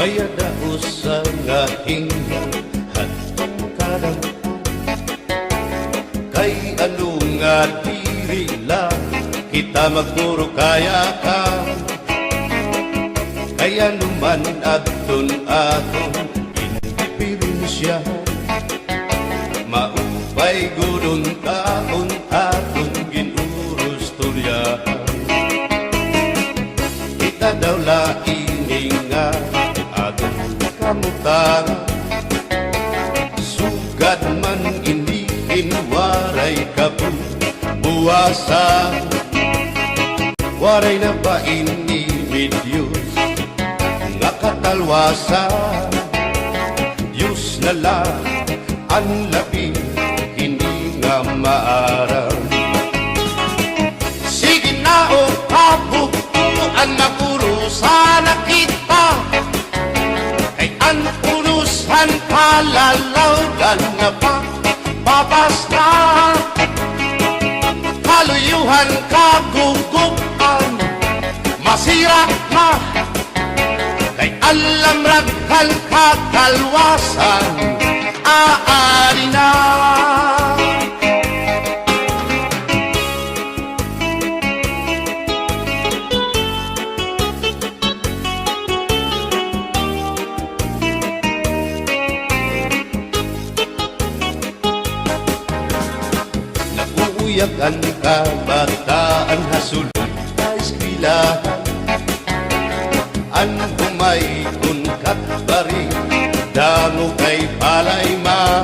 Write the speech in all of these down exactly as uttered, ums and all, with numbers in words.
Kay ada usa nga hinga hadto kada, kay ano nga diri la kita magpuro kaya ka. Kay ano man adton aton indiperensya, maupay gud unta kon aton gin-urustoryahan. Kita daw la ini nga aton kamutangan, sugad man ini hin waray kabuwasan. Waray na ba ini may Diyos nga katalwasan? Diyos na la an labi hini nga maaram. Sige na, o kabugtoan, mag-urusa na kita. Kay an unos han kalalawgan na pa, papas na. Kaluyohan, kagugup-an, masira na. Kay an lamrag han katalwasan, aadi na. Nag-uuyag an kabataan ha sulod ha eskwelahan. An humaykon katbari, damo kay palay ma.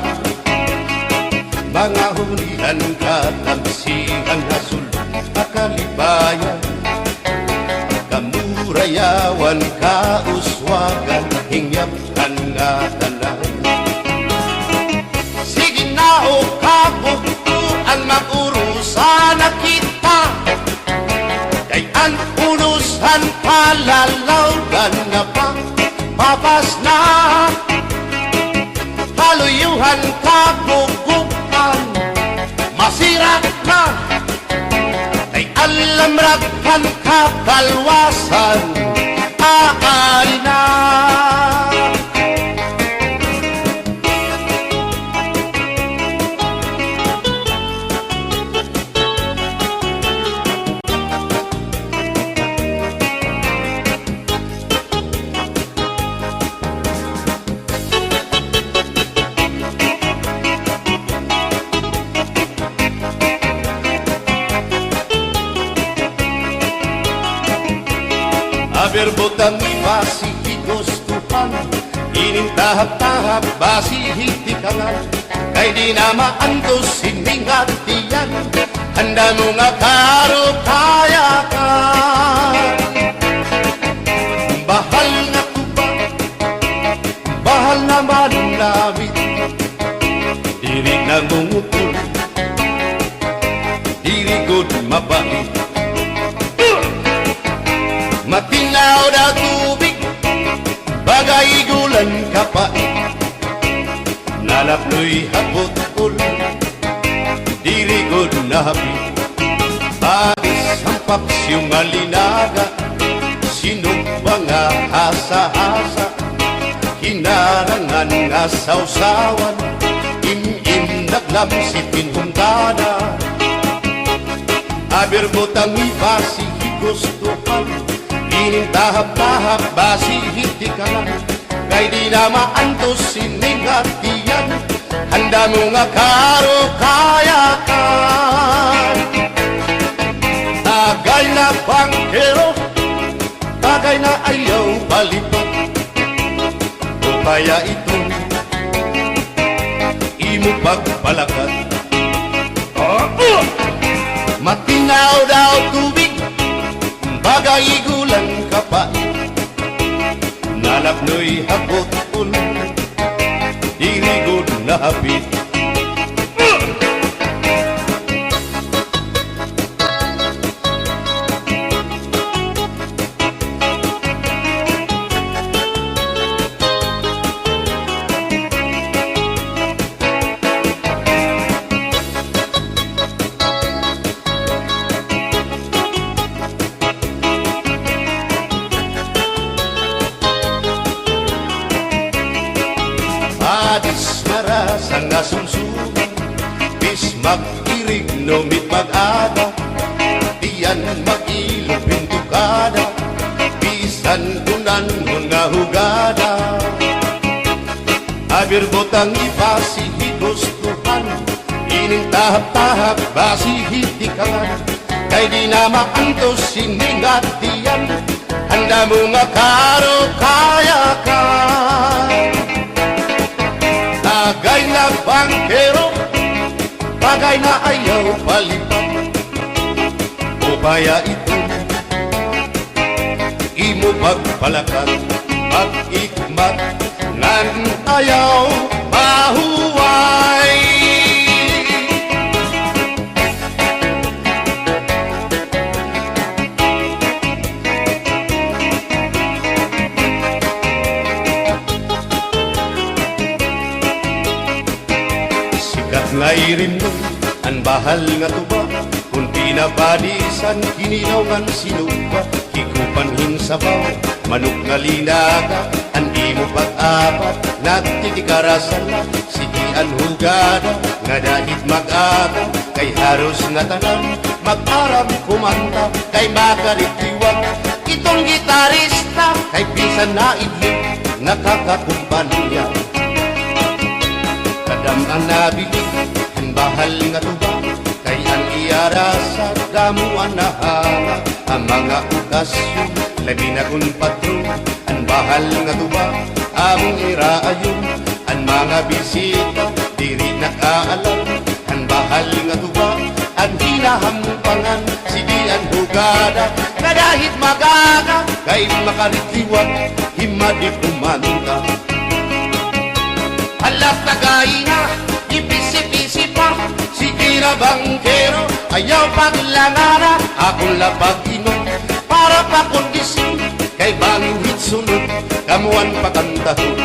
Mga hulihan, katamsihan ha sulod ha kalipayan. Kamurayawan, kauswagan, hingyap han ngatanan. Sige na, o kabugtoan, mag-urusa na kita. Kay an unos han kalalawgan na pa, papas na. Kaluyohan, kagugup-an, masira na. Kay an lamrag han katalwasan, aadi na. Aber butang iba si higustuhan, inin tahap-tahap basi hitikangan. Kay di na maantos ini nga tiyan, handa mo nga karukayakan. Bahal nga tuba, bahal naman namit. Diri nangungutol, diri gud mabait. Matinaw daw tubig, baga igulan kapait. Nalapnoy ha bot-ol, diri gud nahapit. Patis han paksiw nga linaga, sinugba nga hasa-hasa, hinarangan nga sawsawan, im-im naglamsi pinhuntada. Aber butang iba si higustuhan, inin tahap-tahap basi hitikangan. Kay di na maantos ini nga tiyan, handa mo nga karukayakan. Tagay na bangkero, tagay na ayaw palipat. O kaya ito, imo pagpalakat. Matinaw daw tubig, baga igulan kapait. Nalapnoy ha bot-ol, diri gud nahapit. nga sumsuman, bis mag-irigno mit mag-aga, tiyan mag-ilog hin tukada, bisan kunan-on nga hugada. Abir butang ibasi hi gustuhan, inin tahap-tahap basi hi tikangan, kay di na maantos ini nga tiyan. Handa mo nga karo kaya ka. Tagay na bangkero, tagay na ayaw palipat. Upaya ito, imo pagpalakat, mag-ikmat, ngan ayaw mahuway. Sikat nga irimnon an bahal nga tuba, kon pinapadisan, kinilaw ngan sinuba, hikupan hin sabaw, manok nga linaga, an imo pag-apat, nagtitikarasan na, sige an hugada, ngada hit mag-aga, kay haros ngatanan, mag-aram kumanta, kay makaritiwag, iton gitarista, kay bisan naidlip, nakakakumpanya. Kadam-an nabilin, an bahal nga tuba, kay an iya rasa, damo an nahanga, ha mga okasyon, labi na kon patron, an bahal nga tuba, amon iraayon, an mga bisita, diri nakaalam, an bahal nga tuba, an hinahampangan, sige an hugada, ngada hit mag-aga, kay makaritiwag, himadi kumanta. Hala, tagay na, ipisi-pisi pa, sige na bangkero, ayaw paglangana, akon la pag-inom, para pa kondisyon, kay bangin hit sunod, kamo an pakantahon.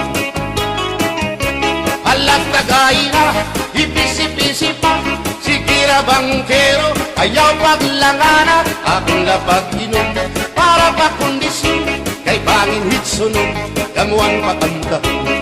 Hala, tagay na, ipisi-pisi pa, sige na bangkero, ayaw paglangana, akon la pag-inom, para pa kondisyon, kay bangin hit sunod, kamo an pakantahon.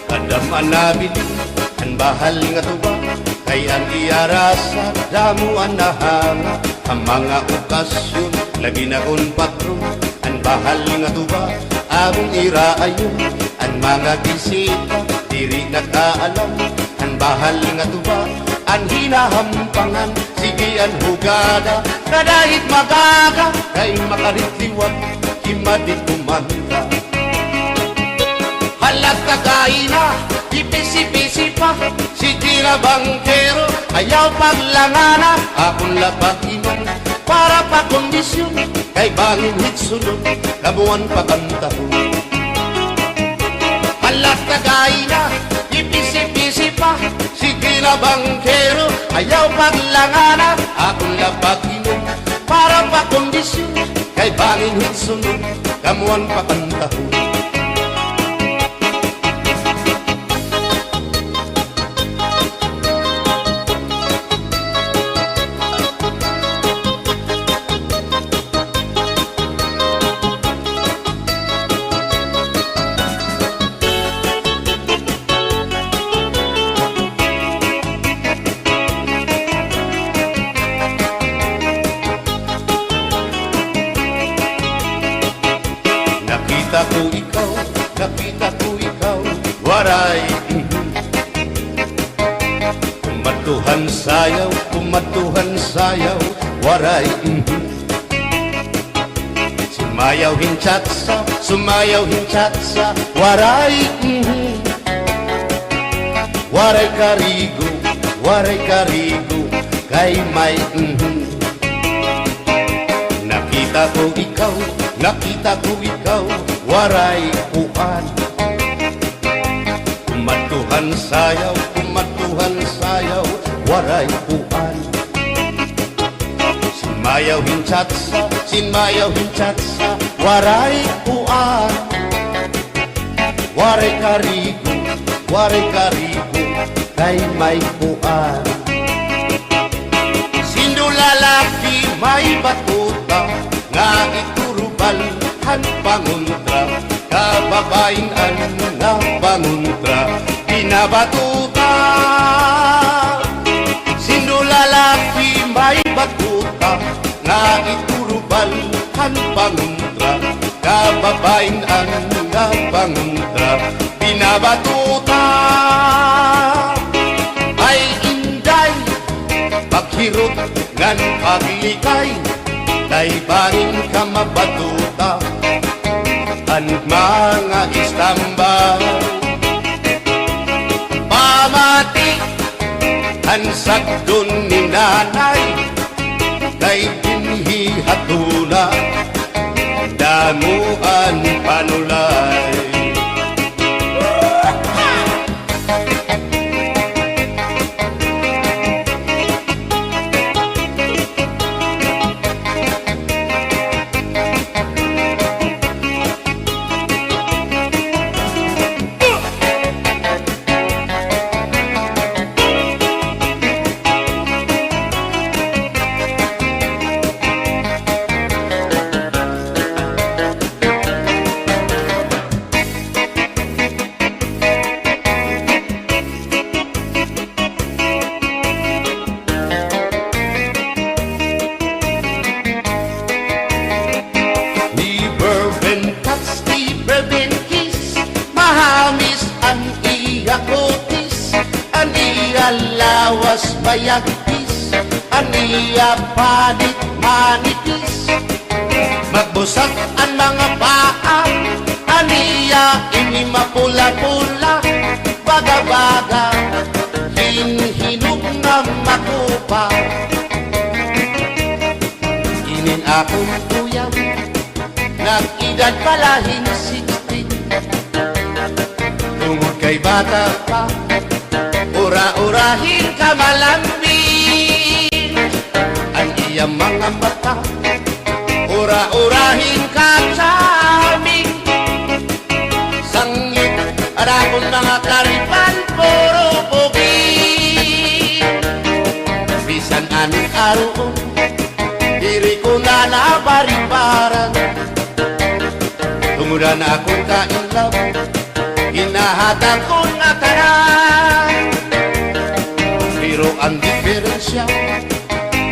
Kadam-an nabilin, an bahal nga tuba, kay an iya rasa, damo an nahanga, ha mga okasyon, labi na kon patron, an bahal nga tuba, amon iraayon, an mga bisita, diri nakaalam, an bahal nga tuba, an hinahampangan, sige an hugada, ngada hit mag-aga, kay makaritiwag, himadi kumanta. Hala, tagay na, ipisi-pisi pa, sige na bangkero, ayaw paglangana, akon la pag-inom, para pa kondisyon, kay bangin hit sunod, kamo an pakantahon. Hala, tagay na, ipisi-pisi pa, sige na bangkero, ayaw paglangana, akon la pag-inom, para pa kondisyon, kay bangin hit sunod, kamo an pakantahon. Nakita ko ikaw, nakita ko ikaw, Waray, mhm. Kumadto han sayaw, kumadto han sayaw, Waray, mhm. Sumayaw hin cha-cha-cha, sumayaw hin cha-cha-cha, Waray, mhm. Waray karigo, waray karigo, kay may, mhm. Nakita ko ikaw, nakita ko ikaw, Waray kuan. Kumadto han sayaw, kumadto han sayaw, Waray kuan. Sinmayaw hin chatsa, sinmayaw hin chatsa, waray kuan. Waray karigo, waray karigo, kay may kuan. Sindo lalaki may batuta, nga iturubal han pangontra, kababayin-an nga pangontra, binabatuta. Sindo lalaki may batuta, nga iturubal han pangontra, kababayin-an nga pangontra, binabatuta. Ay inday, paghirot ngan paglikay, kay bangin ka mabatuta han mga istambay. Pamati han sagdon ni nanay, kay dinhi ha tuna, damo an panulay. Ni Bourbon Touch, ni Bourbon Kiss, mahamis an iya kutis, an iya lawas mayagpis, an iya panit manipis. Magbusag an mga paa, an iya ini mapula-pula, baga-baga hin hinog nga makupa. Inin akon uyab, nag-edad pa la hin sixteen. Tungod kay bata pa, ura-ura hin kamalambing. An iya mga mata, ura-ura hin ka-charming. Sanglit an akon mga karipan, puro pugi. Bisan anong aruon, diri ko na nabaribaran. Tungod an akon ka-in love, ginahatag ko nga tanan. Pero an diperensya,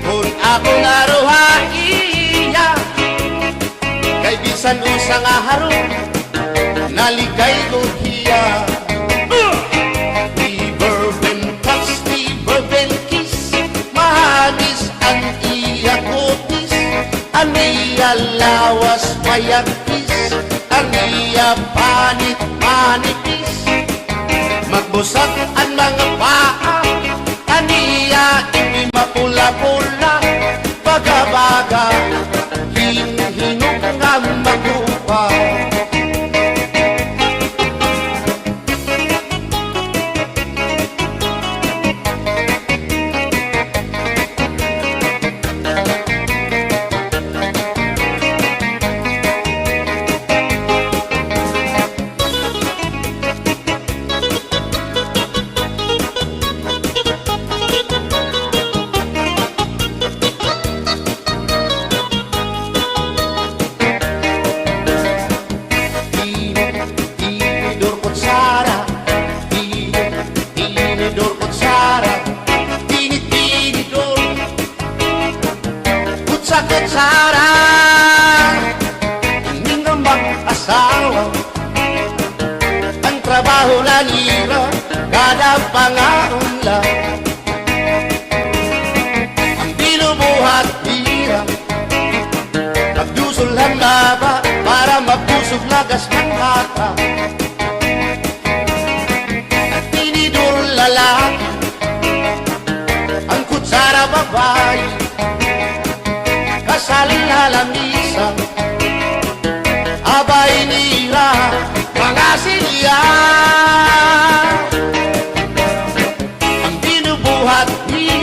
kun ako naro ha iya, kay bisan usa nga harong, naligay gud hiya. Ni Bourbon Touch, ni Bourbon Kiss, mahamis an iya kutis, an iya lawas mayagpis, an iya panit manipis. Magbusag an mga paa, an iya ini mapula-pula, baga-baga hin hinog nga makupa. Ini, tinidor, kutsara. Ini, tinidor, kutsara. Ini, tinidor, kutsa-kutsara. Ini nga mag-asawa, an trabaho la nira, kada pangaon la. An binubuhat nira, magdusol han baba para mabusog lagas han bata. An tinidor lalaki, an kutsara babayi, kasal ha lamisa, abay nira mga silya. An binubuhat ni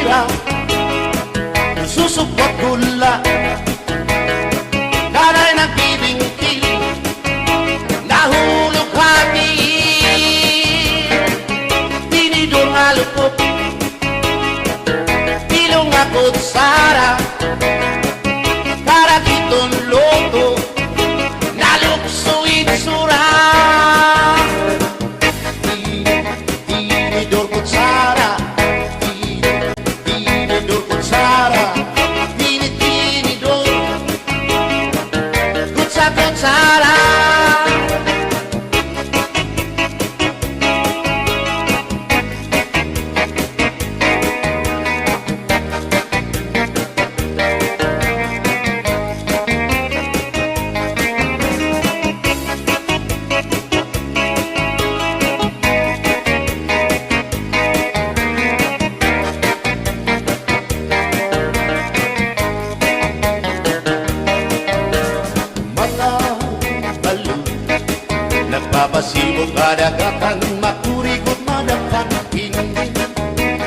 Kapasibo kadagatan, makurigot madapan, hindi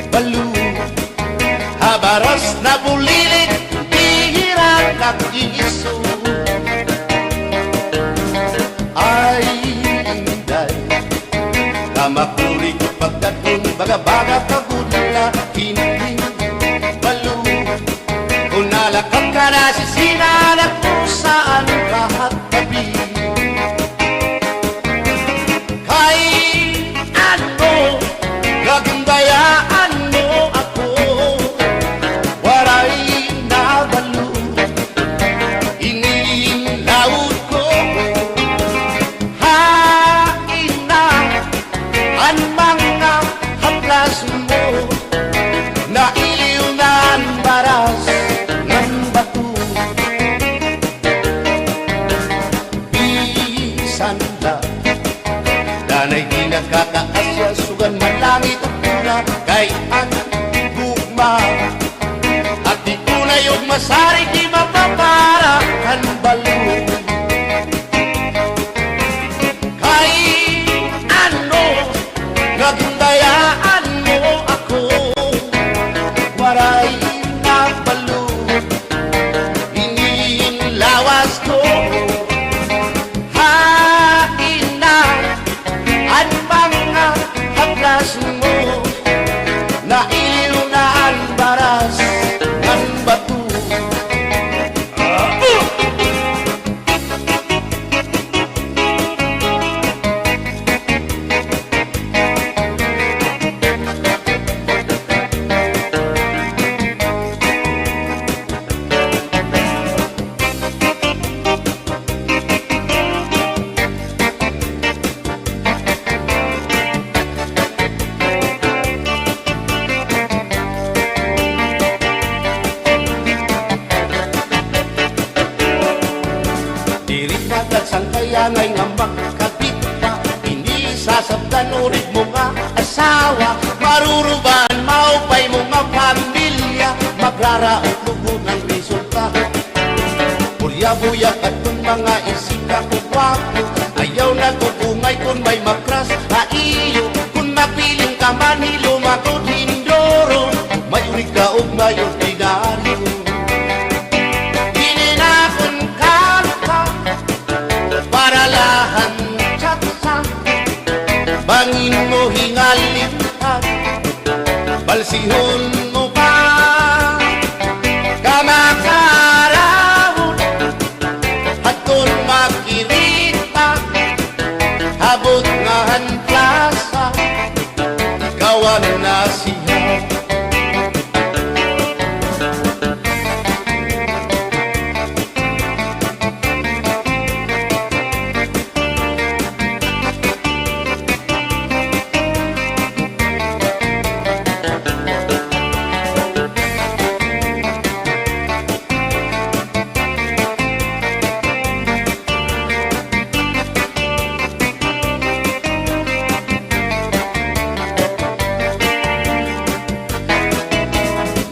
balo. Ha baras nabulilit, bihira nag-iiso. Ay, inday, kamakurigot pagdadon, baga-baga kagudla, hindi balo. Kun nalakat ka na sisina, nagpusaan ka ha tabi. Kay ano, gagundayaan mo ako, waray nabalo ini lawas ko. Hain na an mga haplas mo, nailiw na an baras ngan bato. Bisan la danay di nakakaasya, sugad man langit ug luna, kay an gugma, adi unay ugma, sarig di mapapara kan balo. Kay ano, gagundayaan mo ako, waray nabalo ini lawas ko. Hain na an mga haplas mo, nailiw na an baras ngan bato. Diri na gad sangkay angay nga magkakita, ini sasabtan urig mo nga asawa, marurubaan maupay mo nga pamilya, magraraot lugot an resulta. Buya-buya kadton mga isika ko gwapo, ayaw na gugungay kon may makras ha iyo, kon mapiling ka man hi lumakod hinduro, may urika ug may ordinaryo. Ini na kon kanta, para la han chatsa, bangin mo hingalintan, balsihon mo pa, kamakarawon, hadton makirita, habot nga han plasa, ikawan na siya.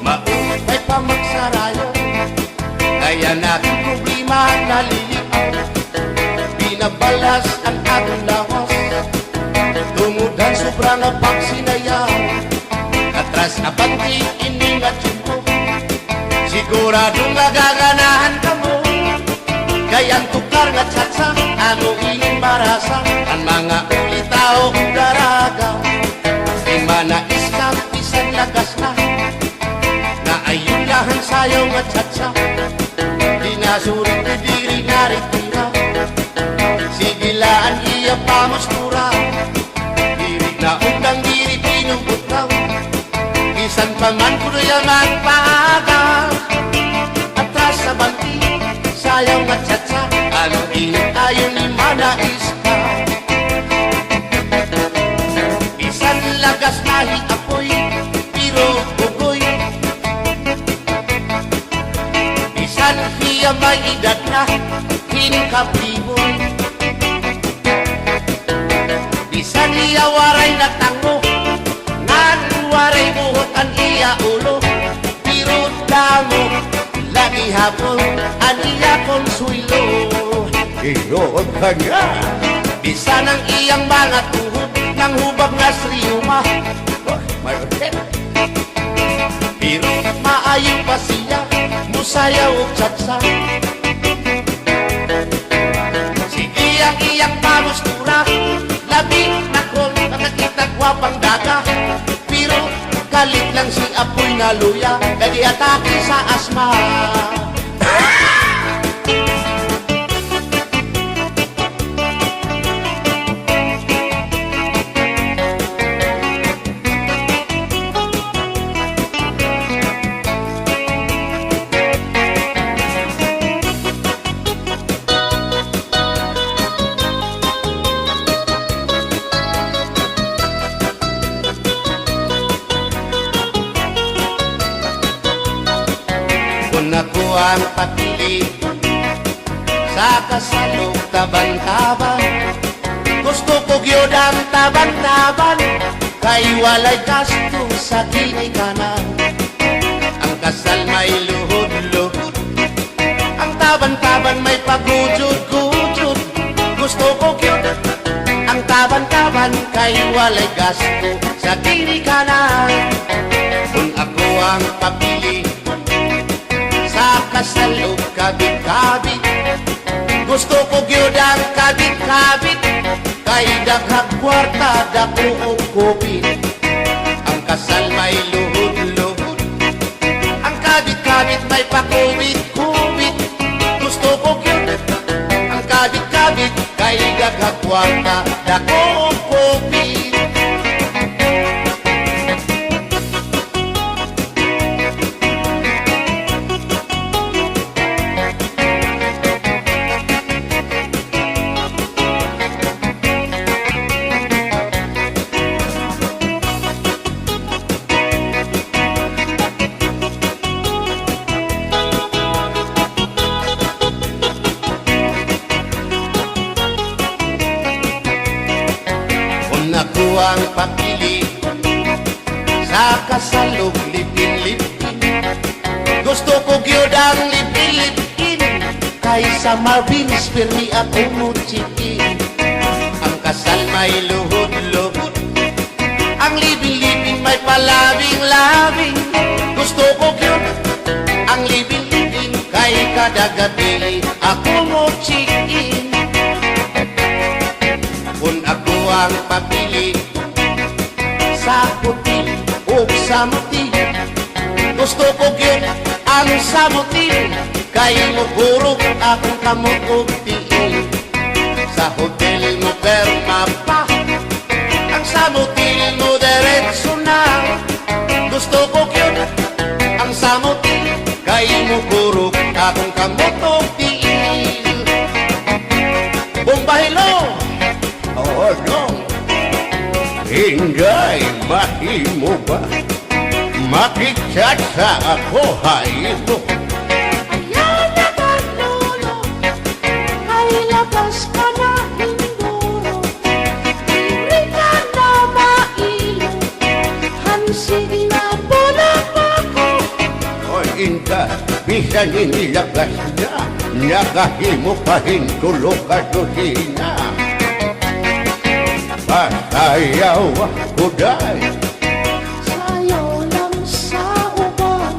Maupay pa magsarayaw, kay an akon problema naliliaw. Binabalas an akon lawas tungod han sobra nga pagsinayaw. Atras abante ini nga tiyempo, sigurado nga gaganahan kamo. Kay an tukar nga chatsa, amo ini marasa, an mga ulitaw daraga. Di man na iskap, bisan lagas na, naayon la han sayaw nga chatsa. Di na surit, diri na ritira. Sige la an iya pamustura. Diri na undang, diri pinubutang. Bisan pa man kuno iya magpaaga. Atras abante, sayaw nga chatsa. Ano ini ayon ni Mana Iska. Bisan lagas na hi Apoy, pero bugoy. Bisan hiya may edad na, hin kapiboy. Bisan hiya waray na tango, ngan waray buhok an iya ulo, pero damo la gihapon an iya konswelo. Iyo, tanga. Bisan an iyang mga tuhod nanghubag nga sa riyuma. Pero maayo pa siya musayaw og cha-cha. Sige an iyang pamostura, labi na kon makakita gwapang dama. Pero kalit lang si Apoy nga luya, kay giatake sa asma. Kon ako an papili sa kasal ug taban-taban, gusto ko gyud an taban-taban, kay walay gasto sa ginikanan. An kasal may luhod-luhod, an taban-taban may pagujod-gujod. Gusto ko gyud an taban-taban, kay walay gasto sa ginikanan. Kon ako an papili sa kasal ug kabit-kabit, gusto ko gyud an kabit-kabit, kay daghag kwarta, dako og kupit. An kasal may luhod-luhod, an kabit-kabit may pakubit-kubit. Gusto ko gyud an kabit-kabit, kay daghag kwarta, dako og kupit. Kon ako an papili sa kasal ug live-in, live-in, gusto ko gyud an live-in, live-in, kay sa Marvins pirmi ako mo-check-in. An kasal may luhod-luhod, an live-in, live-in may pa-loving-loving. Gusto ko gyud an live-in, live-in, kay kada gabii ako mo-check-in. Kon ako an papili sa hotel o sa motel, gusto ko gyud an sa motel, kay mohurog akon kamot ug tiil. Sa hotel mopirma pa, an sa motel modiretso na. Gusto ko gyud an sa motel, kay mohurog akon kamot ug tiil. Bomba, hello! Oo, Dong. Inday, mahimo ba? Makigchat-chat ako ha imo. Ayaw na gad, Lolo, kay lagas ka na hin guro. Diri ka na mailo, hansig na bulag ako. Oy, Inday, bisan ini lagas na, nakahimo pa hin tulo ka dosena. Pasayaw ako, day. Sayaw lang sa uban.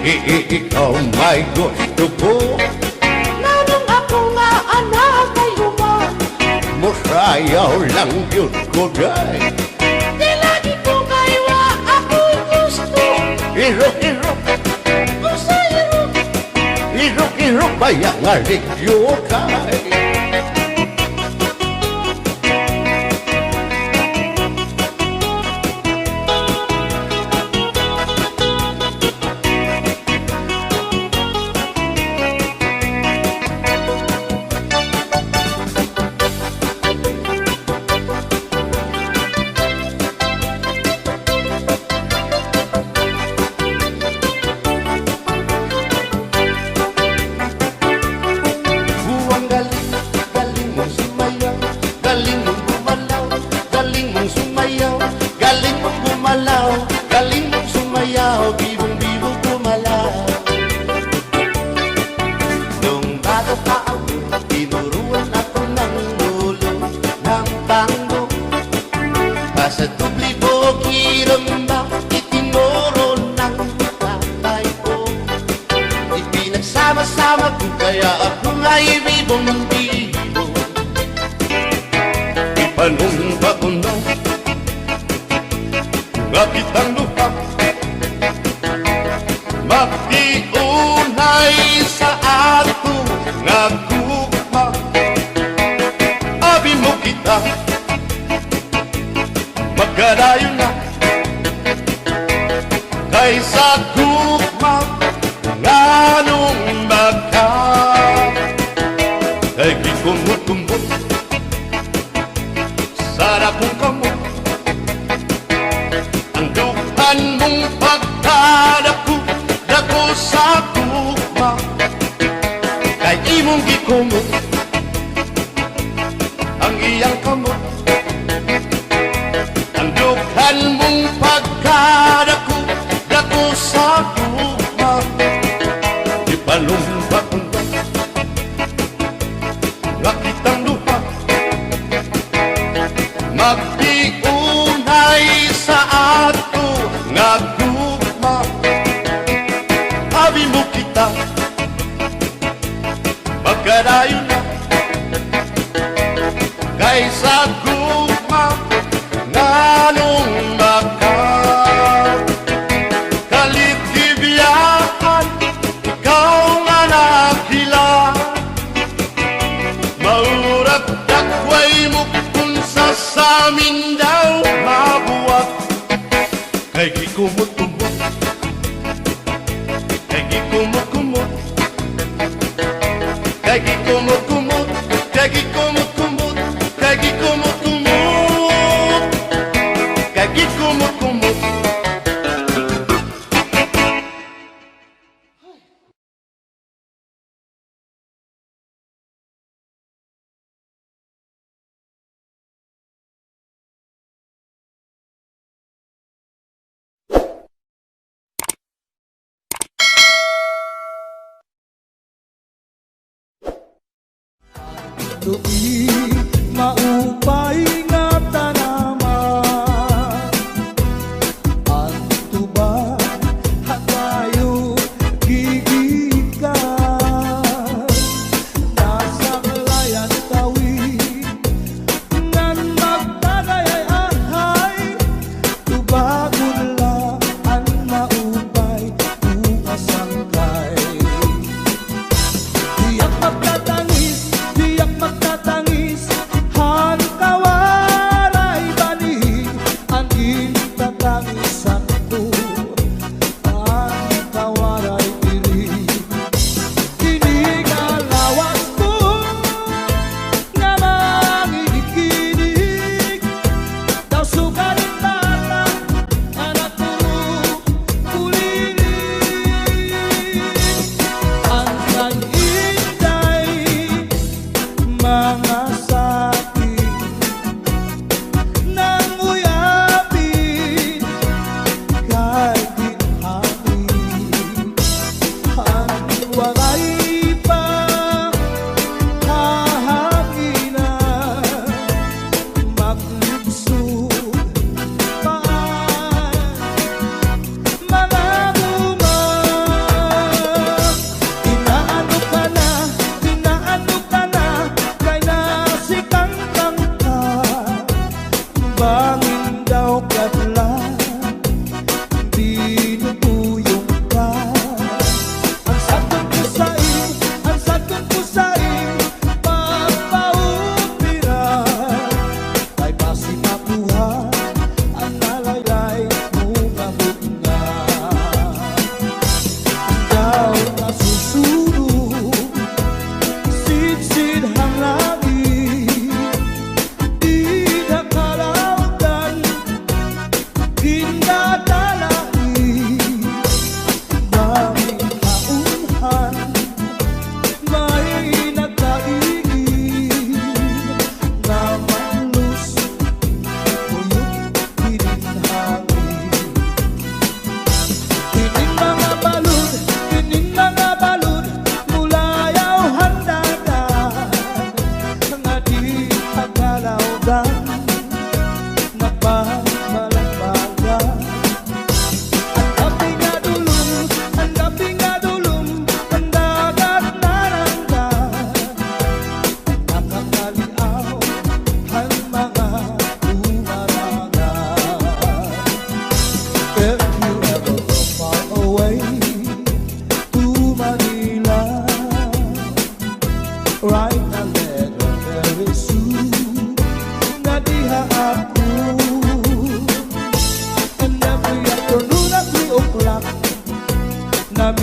I-, i-, ikaw may gusto ko. Nganong ako nga ana kay uban? Mosayaw lang gyud ko, day. Di lagi ko kay wa ako gusto. Irok, irok. Usa, irok. Irok, irok, baya nga ligyo kay. Buwang gali Ipanumpa kuno nga kitang duha magtiunay sa ato nga gugma. Abi mo kita, magkadayon na kay sa gugma nganong baka. Kay gikumot-kumot sa dakong kamot ang dughan mong pagkadako-dako sa gugma. Kay imong gikumot ang iyang kamot, ang dughan mong pagkadako-dako sa gugma. Ipanumpa kuno nga kitang duha magtiunay sa ato nga gugma. Abi mo kita, magkadayon na kay sa gugma nganong baka. Kalit gibiyaan ikaw nga nakila, maurag dakway mo kun sa samin daw mabuhat. Kay gikumot-kumot, kay gikumot-kumot, kay gikumot-kumot, kay gikumot-kumot, kay gikumot-kumot, kay gikumot-kumot. Tuig maupay nga tanaman, an tuba han bayo gigikan. Nasaklay an tawi ngan magtagay ay ahay. Tubagon la an maupay, bukas sangkay. Tiyak magtatangis, tiyak magtatangis.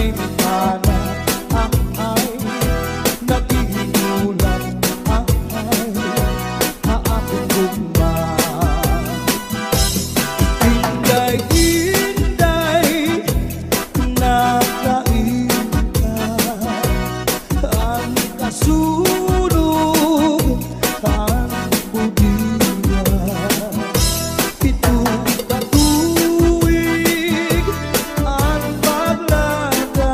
Ay, ay, naghihinulat, ay, ay, ha akon gugma. Inday, Inday, nakainta an kasunog han budiya. Pito ka tuig an paglata,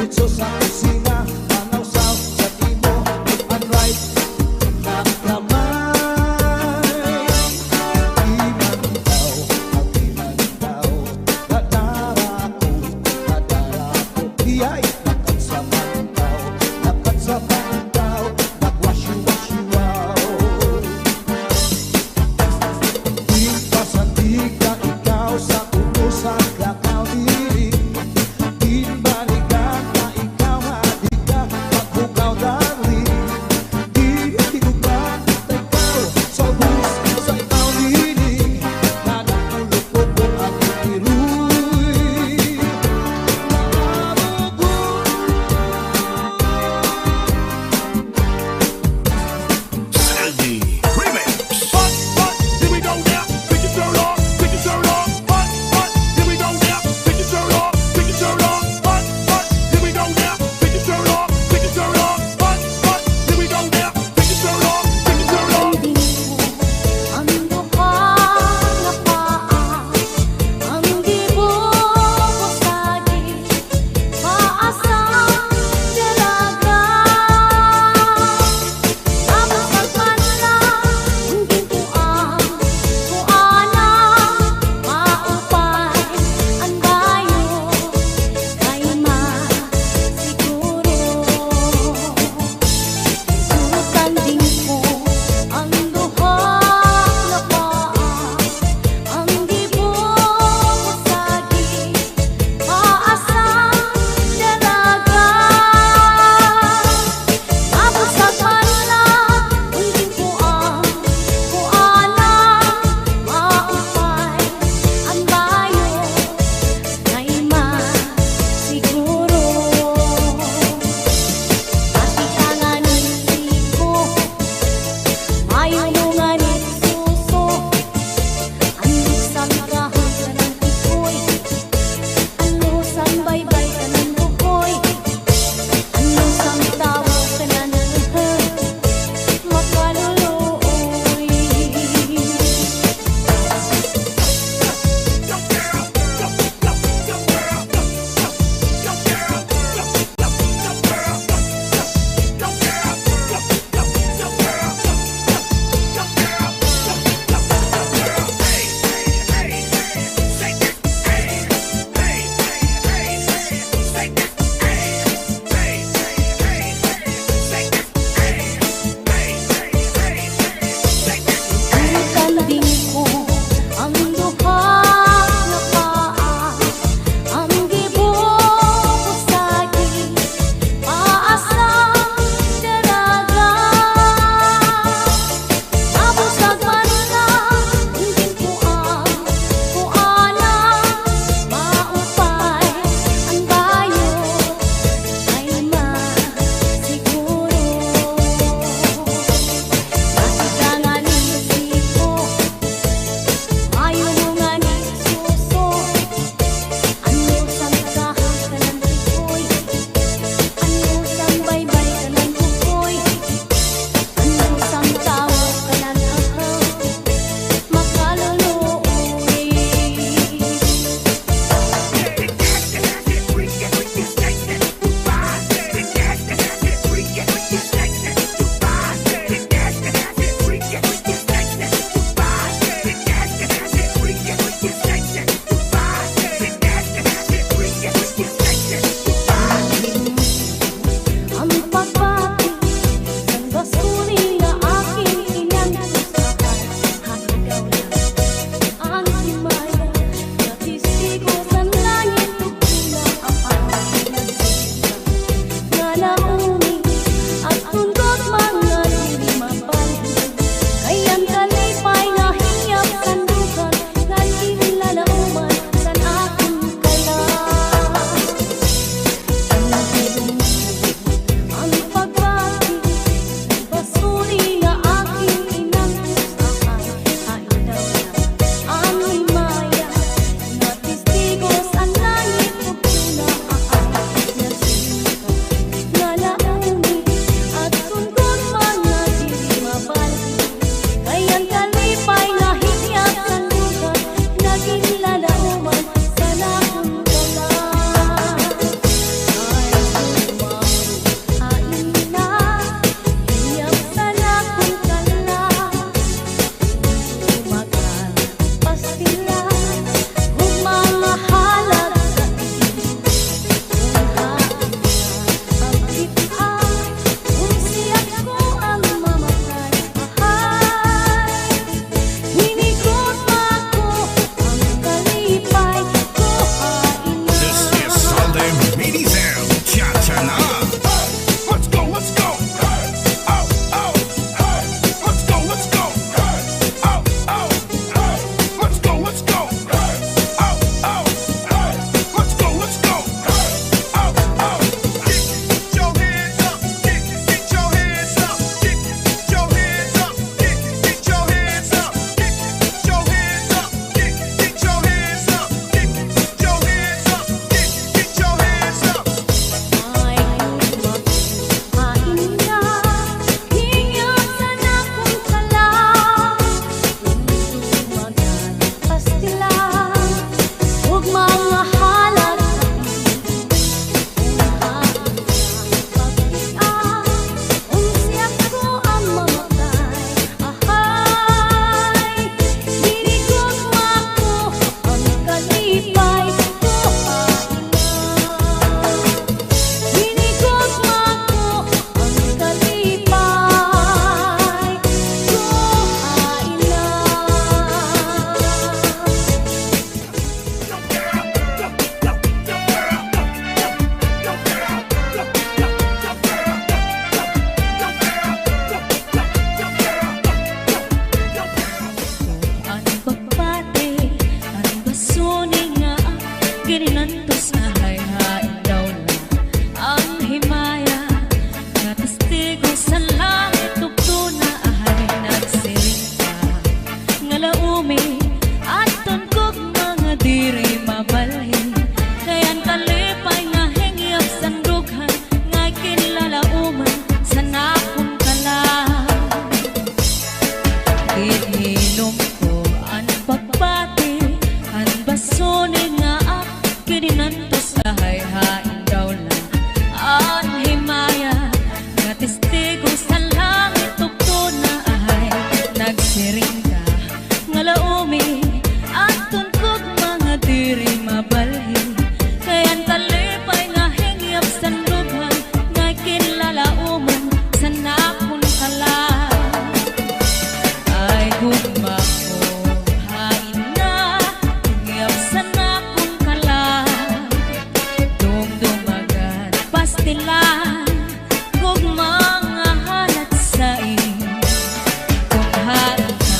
So sa kusina, manawsaw sa imo left and right nga kamay. Di man ikaw, di man ikaw, nadara ko, nadara ko. Iyay, nakansa man ikaw, nakansa man ikaw, nagwasyo-wasyo-waw. Ginpasandig ka ikaw sa ulo sa lakaw diri. Ginbalikan ka ikaw nga di ka maghugaw, darling. Ginhigugma ka ikaw sa ubos sa ikaw diri. Nanapulok-pulok an itiruy. Naarugon. Pastilan, gugma nga halad sa im. Kun hain ka,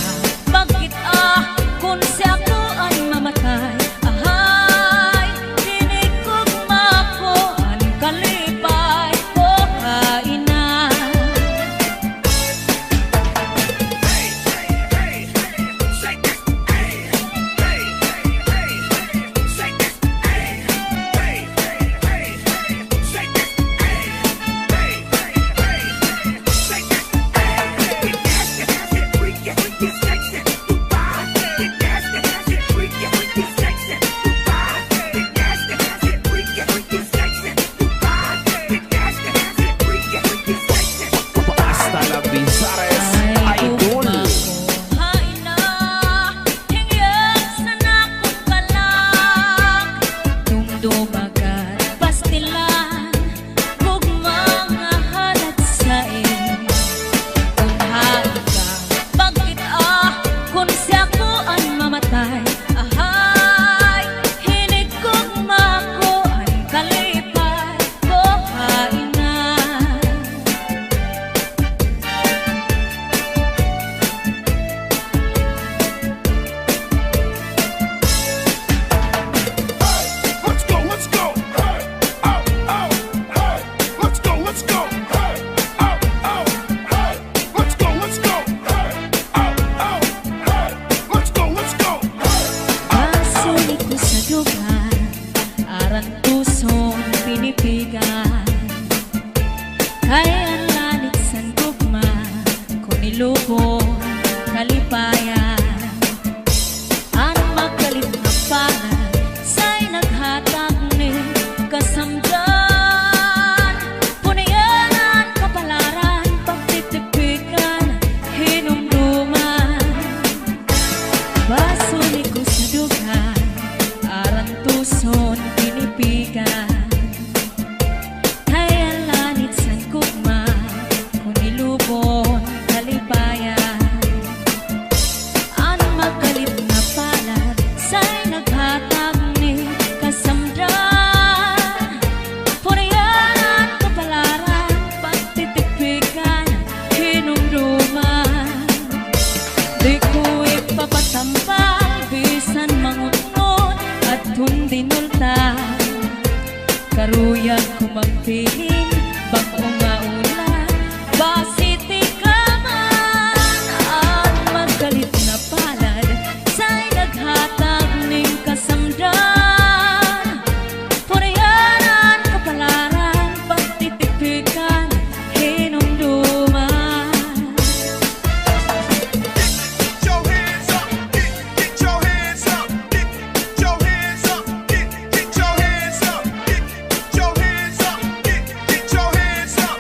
pagkit-a, kun si ako an mamatay. Ahay, hini gugma ko an kalipay ko, hain na. Hasta la Bizares Idol. Ay, gugma ko, hain na, hingyag san akon balak. Dumduma gad, pastilan, gugma nga halad sa im. Kun hain ka, pagkit-a, kun si ako an mamatay. Ahay, hini gugma ko an kalipay ko, hain na. Let's go, let's go. Hey, ow, ow, hey. Let's go, let's go. Hey, ow, ow, hey. Let's go, let's go. Hey, ow, ow, hey. Let's go, let's go. Hey, ow, ow, hey. Basuni ko sa dugan, arantuson, pinipigan. Kay an lanit san gugma, kon ilubon, kalipayan. An magkalit nga palad, say naghatag ni kasamdan. Punian an kapalaran, pagtitipikan, hinumduman. Basuni ko sa dugan, arantuson, pinipigan. Kay an lanit san gugma, kon ilubon, kalipayan. An magkalit nga palad, say naghatag ni kasamdan. Punian an kapalaran, pagtitipikan, hinumduman. Di ko ipapatambal, bisan mangunot, adton dinulta. Karuyag ko magpiling, bag-o nga ulan, basi tikaman. An magkalit nga palad, say naghatag nin kasamdan. Purihan an kapalaran, pagtitipikan, hinumduman. Get your hands up, get, get your hands up, get, get your hands up, get, get your hands up, get, get your hands up, get, get your hands up.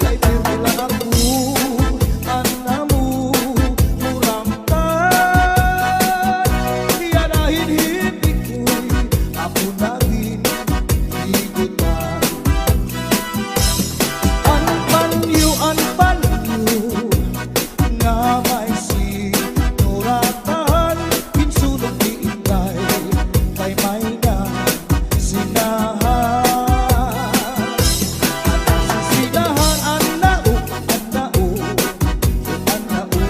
Kay pirmi la ako, an amo muramtan, yana hin hipikoy, ako na hin higutan. An panyo, an panyo, nga may sinuratan, ginsunog ni Inday, kay may nasinahan. An nasisinahan, an nao, an nao, an nao,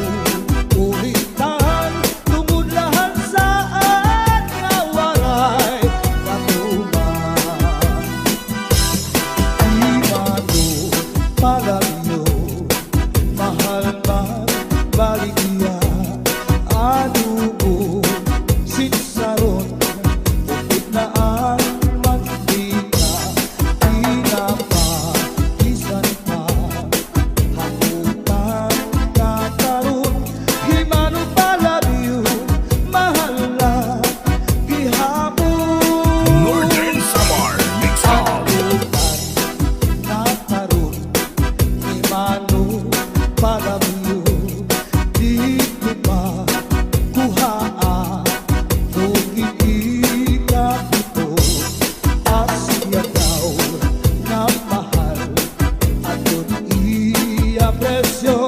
ulitan, tungod la han saan nga waray katuman. Di mano palabyo, mahal man baligya, adobo, sinsaron, upod na an mantika, tinapa, bisan pa haputan nga taron. Di mano palabyo, mahal la gihapon. Northern Samar Mix Up. Haputan nga taron, di mano palabyo, di ko makuhaa, kung ikita ko, asya daw nga mahal. Aton iya presyo,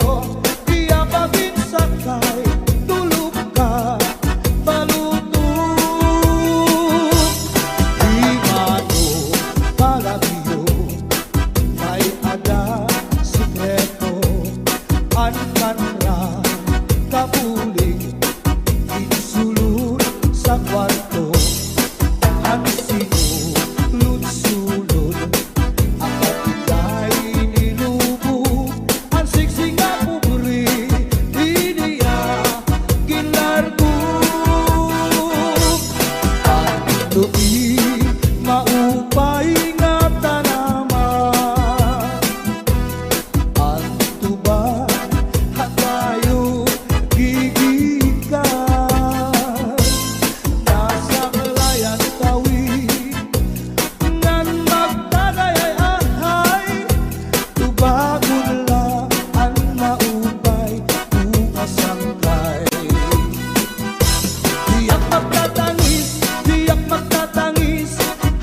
iya pa ginsakat, tulo ka balutok. Di mano palabyo, may ada sekreto, an kanra kabulig, ginsulod sa kwarto, an sinulod-sulod, an kapitay nilubo, an siksi nga pobre, ini iya ginlargo. An tuig maupay nga tanaman, an tuba ha tayo gigikan. Nasaklay an tawi ngan magdadayay ahay, tubagon la an maupay, bukas sangkay. Tiyak magtatangis, tiyak magtatangis,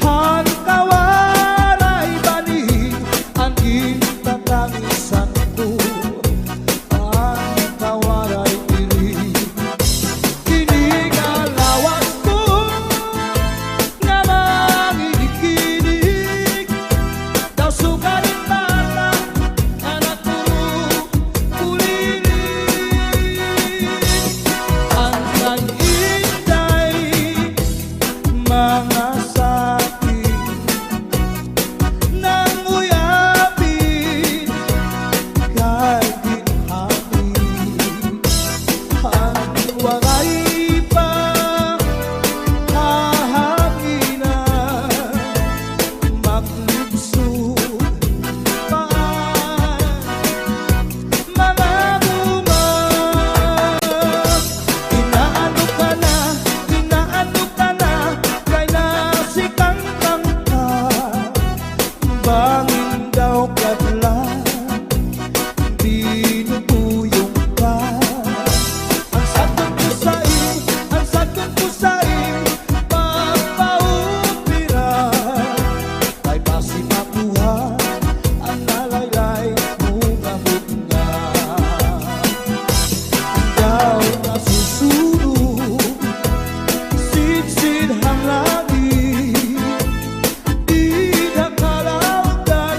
han kawaray banig, an gintatangisan ko, an kawaray diri. Ini nga lawas ko nga mangidikidik, daw sugarin bata, anak ko, kulilit. An kay Inday, mga saking nanguyapin kay ginhapin. An waray pa hahanginan, maglibsog pa an mga bunga. Inaano ka na, inaano ka na, kay nasikangkang ka. Bangin daw kadlan, binubuyong ka. An sadton ko sa im, an sadton ko sa im, pagpaupira. Kay basi makuha an nalaylay mo nga bunga. Daw nasusunog, sidsid han langit, dida kalawda,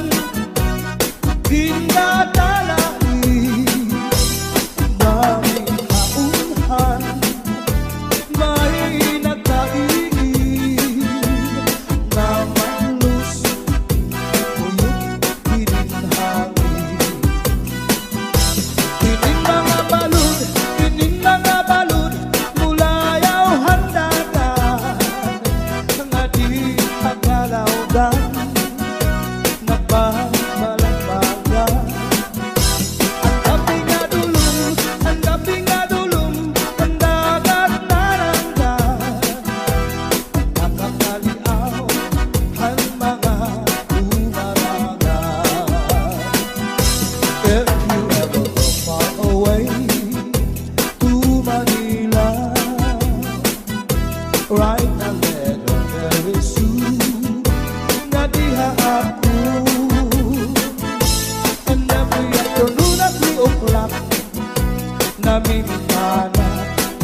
Naminta na,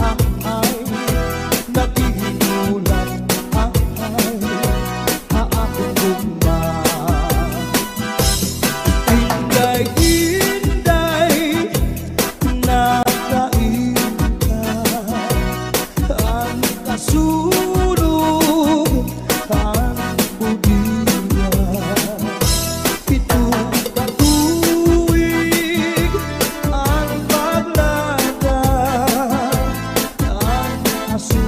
ahay, naghihinulat, ahay, ha akon gugma. Inday, Inday, nakainta an kasunog han budiya. Pito ka tuig an paglaga, an aso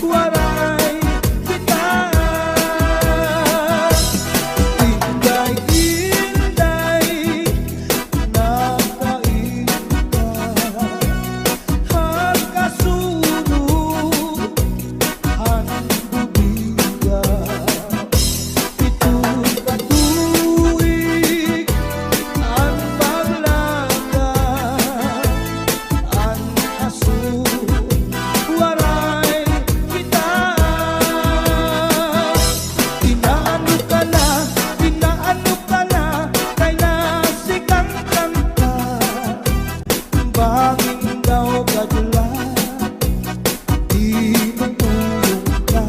waray kita. Inday, Inday, nakainta han kasunog han budiya. Pito ka tuig an paglaga, an aso waray kita. Inaano ka na, inaano ka na, kay nasigang ka. Bangin daw kadula, di mangulong ka.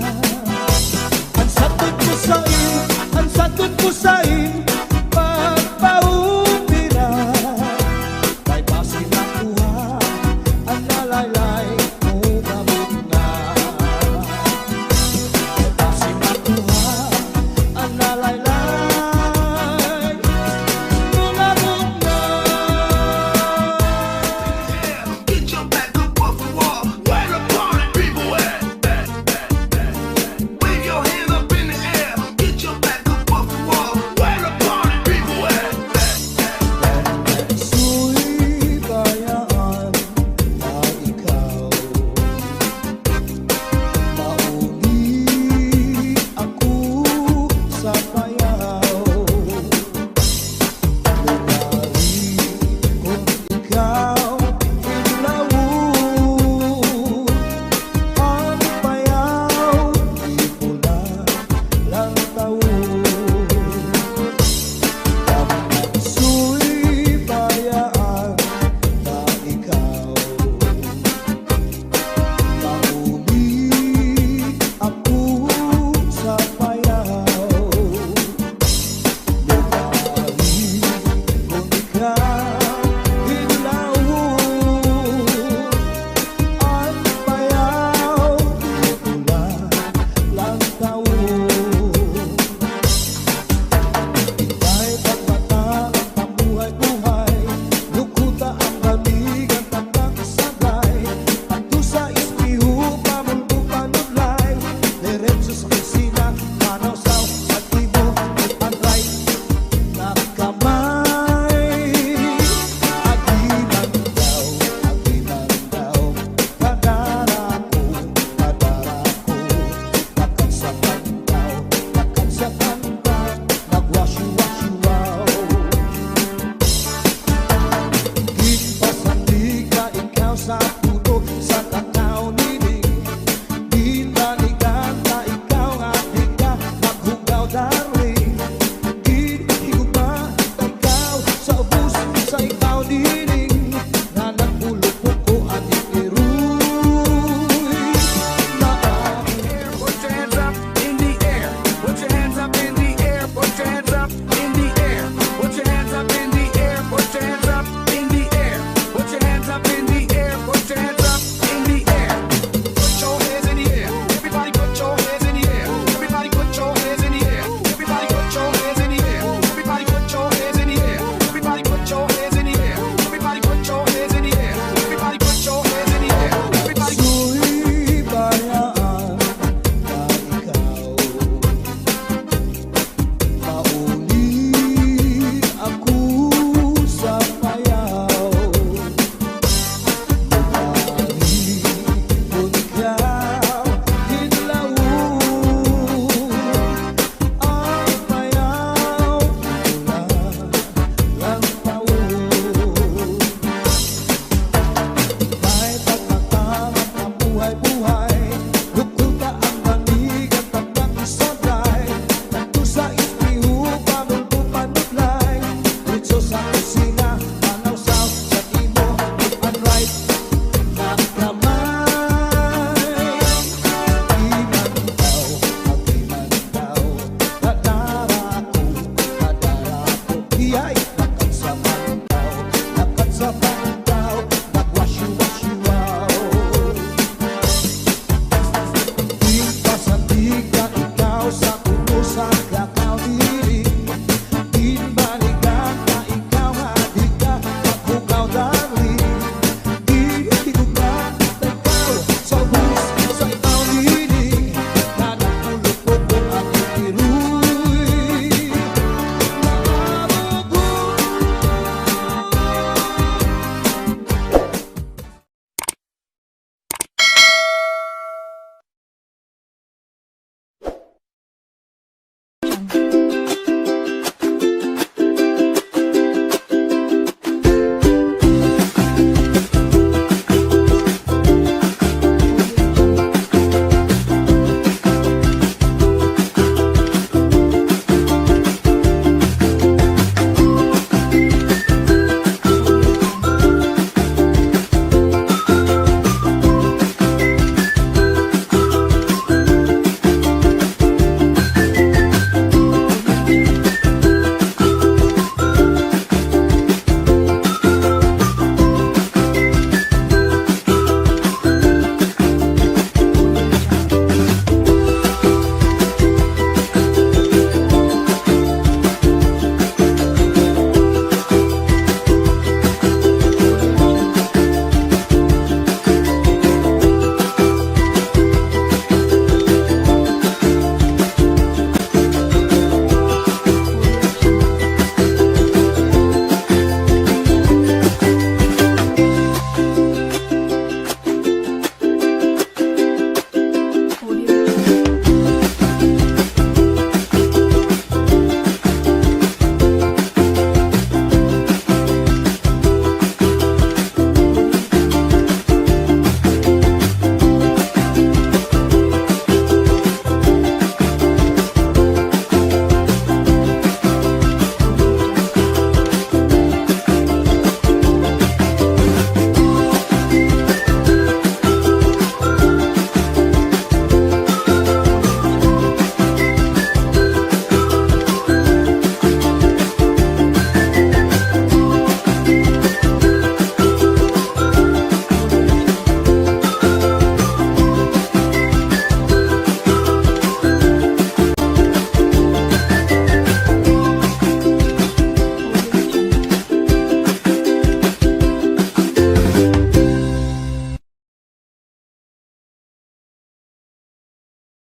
An satud ko sa iyo, an satud ko sa